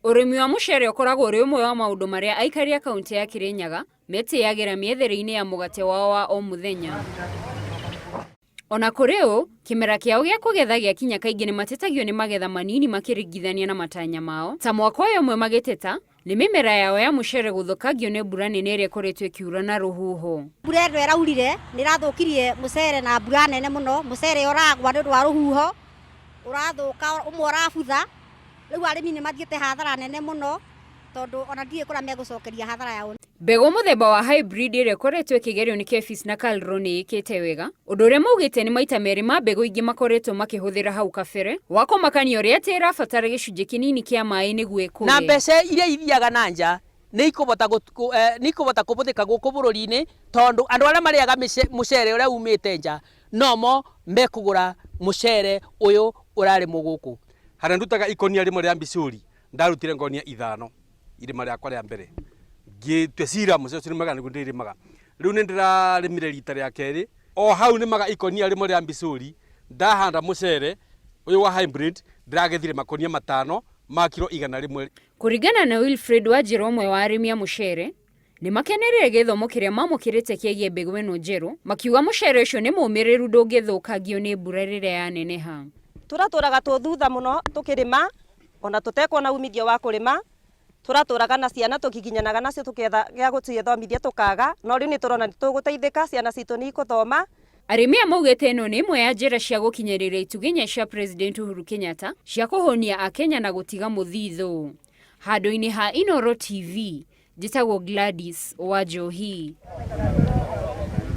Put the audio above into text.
Ũrĩmi wa mũcere ũkoragwo ũrĩ ũmwe wa maũndũ marĩa aikari a kaũntĩ ya Kirinyaga metĩyagĩra mĩethere-inĩ ya mũgate wao wa o mũthenya. Ona kũrĩ ũũ, kĩmera kĩao gĩa kũgetha gĩakinya kaingĩ nĩ matetagio nĩ magetha manini makĩringithania na matanya mao, ta mwaka ũyũ amwe magĩteta nĩ mĩmera yao ya mũcere gũthũkangio nĩ mbura nene ĩrĩa ĩkoretwo ĩkiura na rũhuho. Mbura ĩno ĩraurire nĩ ĩrathũkirie mũcere na mbura nene mũno, mũcere ũragwa nĩ ũndũ wa rũhuho, ũrathũka, ũmwe ũrabutha, rĩu arĩmi nĩ mathiĩte hathara nene mũno tondũ ona ndiũĩ kũrĩa megũcokeria hathara yao. Mbegũ mũthemba wa hybrid ĩrĩa ĩkoretwo ĩkĩgerio nĩ KEPHIS na KALRO nĩ ĩkĩte wega, ũndũ ũrĩa maugĩte nĩ maita merĩ ma mbegũ ingĩ makoretwo makĩhũthĩra hau kabere, wa kũmakania ũrĩa atĩ ĩrabatara gĩcunjĩ kĩnini kĩa maĩ nĩguo ĩkũre. Na mbeca iria ithiaga na nja nĩ ikũbota nĩ ikũbota kũbũthĩka gũkũ bũrũri-inĩ tondũ andũ arĩa marĩaga mũcere ũrĩa umĩte nja nomo mekũgũra mũcere ũyũ ũrarĩmwo gũkũ. Harĩa ndutaga ikonia rĩmwe rĩa mbicũri ndarutire ngonia ithano irĩma rĩakwa rĩa mbere ngĩtua cira mũcere ũcio nĩ mwega nĩguo ndĩrĩmaga. Rĩu nĩ ndĩrarĩmire rita rĩa kerĩ o hau nĩmaga ikonia rĩmwe rĩa mbicũri ndahanda mũcere ũyũ wa hybrid ndĩragethire makonia matano ma kiro 100. Kũringana na Wilfred Wanjĩra ũmwe wa arĩmi a mũcere, nĩ makenereire gĩthomo kĩrĩa mamũkĩrĩte kĩgiĩ mbegũ ĩno njerũ, makiuga mũcere ũcio nĩ mũmĩrĩru ndũngĩthũkangio nĩ mbura rĩrĩa yaneneha. Tũratũraga twĩ thutha mũno tũkĩrĩma ona tũtekuona umithio wa kũrĩma, tũratũraga na ciana tũgiginyanaga nacio tũkĩetha gĩa gũcithomithia tũkaga, no rĩu nĩ tũrona nĩ tũgũteithĩka, ciana citũ nĩ ikũthoma. Arĩmi aya maugĩte ĩno nĩ ĩmwe ya njĩra cia gũkinyĩrĩria itugĩ inya cia President Uhuru Kenyatta cia kũhũnia Akenya na gũtiga mũthithũ. Handũ-inĩ ha Inooro TV, njĩtagwo Gladys Wanjohi.